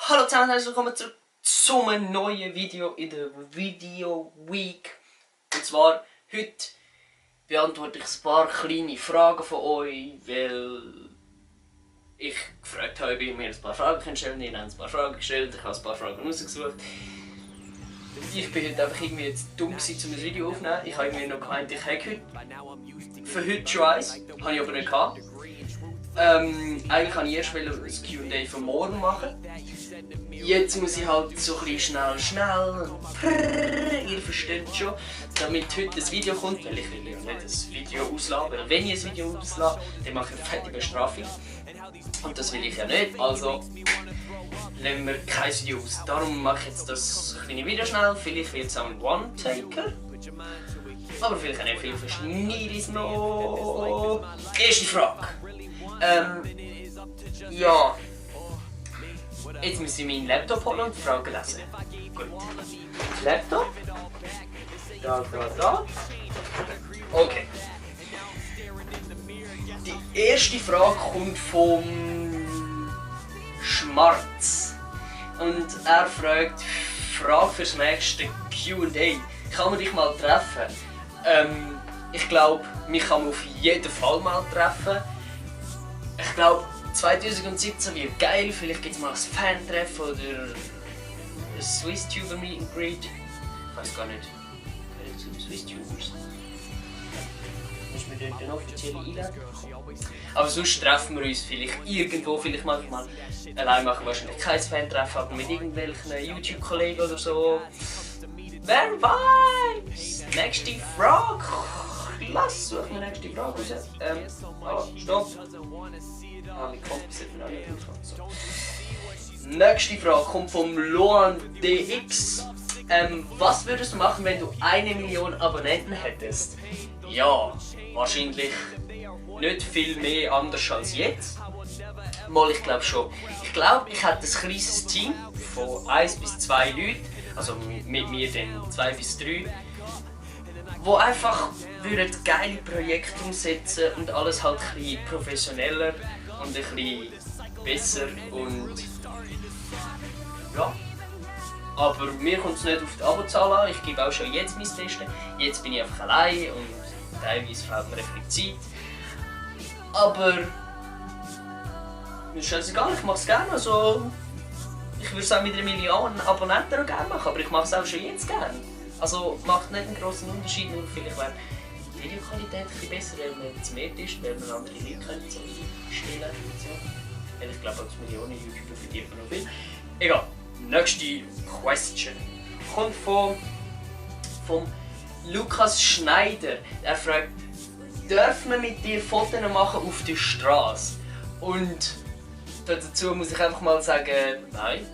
Hallo zusammen, herzlich willkommen zurück zu einem neuen Video in der Video Week. Und zwar heute beantworte ich ein paar kleine Fragen von euch, weil ich gefragt habe, ob ihr mir ein paar Fragen stellen könnt. Ihr habt ein paar Fragen gestellt, ich habe ein paar Fragen rausgesucht. Ich bin heute einfach irgendwie jetzt dumm gewesen, um ein Video aufzunehmen. Ich habe irgendwie noch gemeint, ich hätte heute für heute schon eins, habe ich aber nicht gehabt. Eigentlich wollte ich erst das Q&A von morgen machen. Jetzt muss ich halt so ein bisschen schnell ihr versteht schon, damit heute ein Video kommt, weil ich will ja nicht ein Video auslassen, weil wenn ich ein Video auslasse, dann mache ich eine fette Bestrafung. Und das will ich ja nicht, also lassen wir kein Video aus. Darum mache ich jetzt das kleine Video schnell, vielleicht wird es auch ein One-Taker. Aber vielleicht auch nicht viel verschneide ich noch. Erste Frage. Ja. Jetzt muss ich meinen Laptop holen und die Fragen lesen. Gut. Laptop. Da. Okay. Die erste Frage kommt vom Schmarz. Und er fragt, Frage fürs nächste Q&A. Kann man dich mal treffen? Ich glaube, mich kann man auf jeden Fall mal treffen. Ich glaube, 2017 wird geil, vielleicht gibt es mal ein Fan-Treffen oder ein Swiss-Tuber Meet and Greet. Ich weiß gar nicht. Swiss-Tubers. Muss man dort eine offizielle Einladung bekommen? Aber sonst treffen wir uns vielleicht irgendwo, vielleicht manchmal. Allein machen wir wahrscheinlich kein Fan-Treffen, aber mit irgendwelchen YouTube-Kollegen oder so. Wer weiß? Nächste Frage. Lass such mir nächste Frage raus. Stopp. Mein Kopf sieht mir auch nicht aus. So. Nächste Frage kommt vom Loan DX. Was würdest du machen, wenn du 1 Million Abonnenten hättest? Ja, wahrscheinlich nicht viel mehr anders als jetzt. Mal, ich glaube schon. Ich glaube, ich hätte ein kleines Team von 1 bis 2 Leuten, also mit mir dann 2 bis 3, wo einfach geile Projekte umsetzen und alles halt ein bisschen professioneller und ein bisschen besser und ja. Aber mir kommt es nicht auf die Abozahl an, ich gebe auch schon jetzt mein Testen. Jetzt bin ich einfach allein und teilweise fehlt mir ein bisschen Zeit. Aber mir ist es egal, ich mache es gerne. Also, ich würde es auch mit 1 Million Abonnenten auch gerne machen, aber ich mache es auch schon jetzt gerne. Also macht nicht einen grossen Unterschied, nur vielleicht wäre die Videoqualität ein bisschen besser, wenn man zu mehr ist, weil man andere Leute können so stellen und so. Weil ich glaube, als Millionen YouTuber verdient man noch viel. Egal, nächste Question kommt vom Lukas Schneider. Er fragt, darf man mit dir Fotos machen auf der Straße? Und dazu muss ich einfach mal sagen, nein.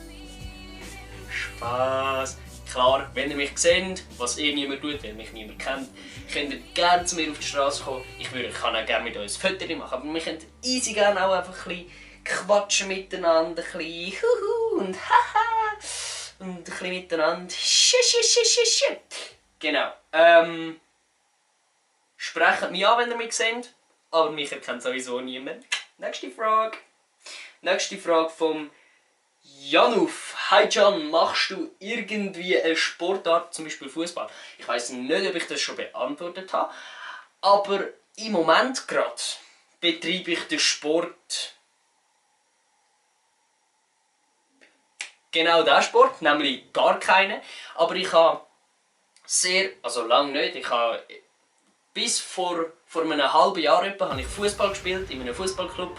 Spaß. Klar, wenn ihr mich seht, was niemand tut, weil mich niemand kennt, könnt ihr gerne zu mir auf die Straße kommen. Ich kann auch gerne mit euch ein Foto machen, aber wir können easy gerne auch einfach ein bisschen quatschen miteinander, ein bisschen huhu und haha und ein bisschen miteinander Genau. Sprecht mich an, wenn ihr mich seht, aber mich erkennt sowieso niemand. Nächste Frage. Nächste Frage vom Januf. Hi Can, machst du irgendwie eine Sportart, zum Beispiel Fußball? Ich weiß nicht, ob ich das schon beantwortet habe, aber im Moment gerade betreibe ich den Sport. Genau diesen Sport, nämlich gar keinen. Aber ich habe lange nicht, ich habe bis vor einem halben Jahr etwa habe ich Fußball gespielt in einem Fußballclub.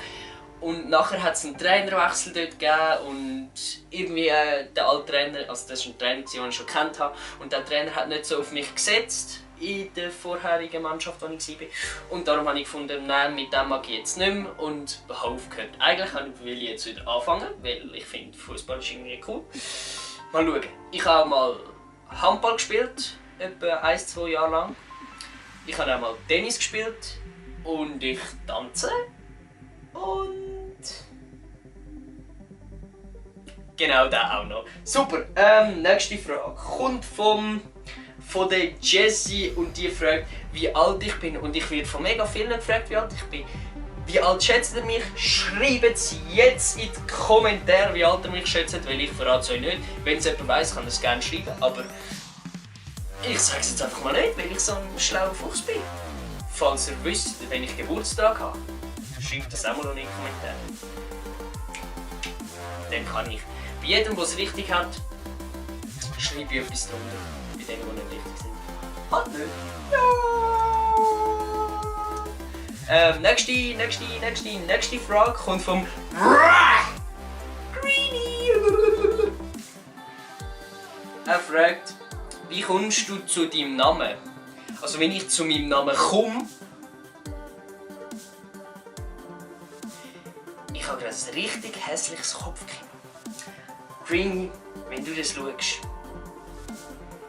Und nachher hat es einen Trainerwechsel dort gegeben und irgendwie der alte Trainer, also das war ein Trainer, den ich schon kennt habe, und der Trainer hat nicht so auf mich gesetzt in der vorherigen Mannschaft, wo ich war. Und darum habe ich gefunden, nein, mit dem mag ich jetzt nicht mehr und habe aufgehört. Eigentlich will ich jetzt wieder anfangen, weil ich finde, Fußball ist irgendwie cool. Mal schauen. Ich habe mal Handball gespielt, etwa 1-2 Jahre lang. Ich habe auch mal Tennis gespielt und ich tanze. Und genau, da auch noch. Super, nächste Frage kommt von der Jessie und die fragt, wie alt ich bin. Und ich werde von mega vielen gefragt, wie alt ich bin. Wie alt schätzt ihr mich? Schreibt es jetzt in die Kommentare, wie alt ihr mich schätzt, weil ich verrate es euch nicht. Wenn es jemand weiss, kann er es gerne schreiben, aber ich sage es jetzt einfach mal nicht, weil ich so ein schlauer Fuchs bin. Falls ihr wisst, wenn ich Geburtstag habe, schreibt das auch mal in die Kommentare. Dann kann ich bei jedem, der es richtig hat, schreibe ich etwas drunter. Bei denen, die nicht richtig sind. Halt nicht. Ja! Nächste Frage kommt vom Greenie. Er fragt, wie kommst du zu deinem Namen? Also wenn ich zu meinem Namen komme, ich habe gerade ein richtig hässliches Kopfkino. Greenie, wenn du das schaust,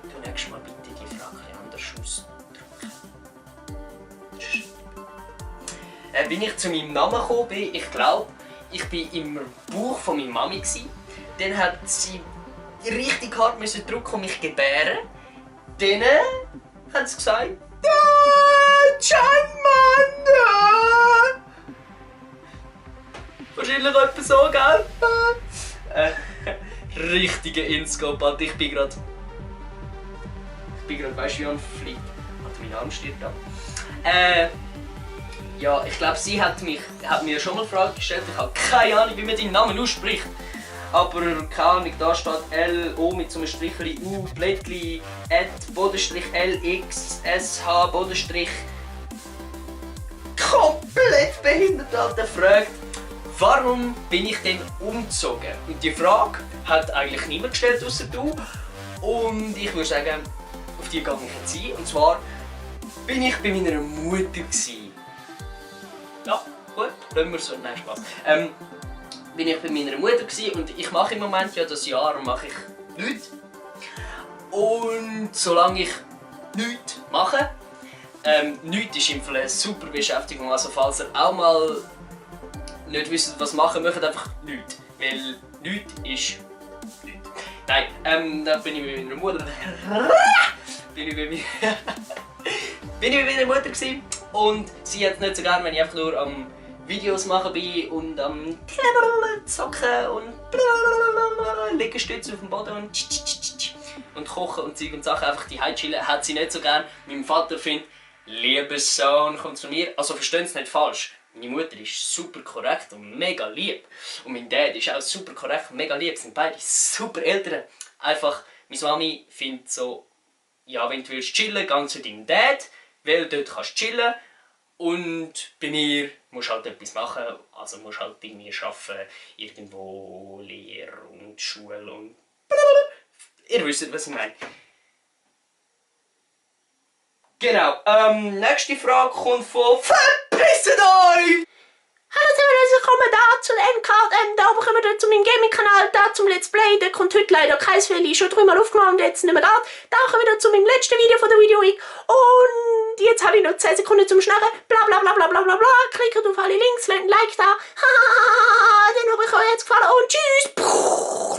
du nächstes Mal bitte die Frage anders ausdrücken. Wie ich zu meinem Namen gekommen bin, ich glaube, ich war im Bauch von meiner Mami. Dann hat sie richtig hart drücken und mich gebären. Dann hat sie gesagt, Charmander! Wahrscheinlich etwa so, gell? Richtiger Inscope. Ich bin gerade, weißt du, wie ein Flieg. Mein Arm steht da. Ja, ich glaube, sie hat mir schon mal eine Frage gestellt. Ich habe keine Ahnung, wie man deinen Namen ausspricht. Aber keine Ahnung, da steht L-O mit so einem Strichli U, Blättli, @, LX, SH, Bodenstrich. Komplett behindert, Alter, fragt, warum bin ich denn umgezogen? Und die Frage hat eigentlich niemand gestellt, außer du. Und ich würde sagen, auf die gehe ich jetzt ein. Und zwar bin ich bei meiner Mutter gewesen. Ja, gut, lassen wir so. Nein, Spaß. Bin ich bei meiner Mutter gewesen und ich mache im Moment ja das Jahr mache ich nichts. Und solange ich nichts mache, nichts ist im Fall eine super Beschäftigung. Also falls ihr auch mal nicht wisst, was machen, macht einfach nichts. Weil nichts ist nichts. Nein, dann bin ich bei meiner Mutter. bin ich bei meiner Mutter gewesen. Und sie hat es nicht so gerne, wenn ich einfach nur am Videos machen bin und am zocken und Liegestütze auf dem Boden und kochen und Zeug und Sachen, einfach die chillen, hat sie nicht so gern. Mein Vater findet, lieber Sohn, komm zu mir. Also verstehen Sie nicht falsch, meine Mutter ist super korrekt und mega lieb. Und mein Dad ist auch super korrekt und mega lieb, sind beide super Eltern. Einfach, meine Mami findet so, ja, wenn du willst chillen, geh zu deinem Dad, weil dort kannst du chillen. Und bei mir musst du halt etwas machen, also musst halt irgendwie arbeiten, irgendwo Lehre und Schule und ihr wisst, was ich meine. Genau, nächste Frage kommt von Verpisset euch! Hallo zusammen, willkommen da zu NKM, da bekommen wir zu meinem Gaming-Kanal, da zum Let's Play, da kommt heute leider kein Feli, schon dreimal aufgenommen und jetzt nicht mehr da. Da kommen wir zu meinem letzten Video von der Videoweek und jetzt habe ich noch 10 Sekunden zum Schnarren, bla bla bla bla bla bla bla, klickt auf alle Links, lasst ein Like da, hahaha, dann hoffe ich euch jetzt gefallen und tschüss!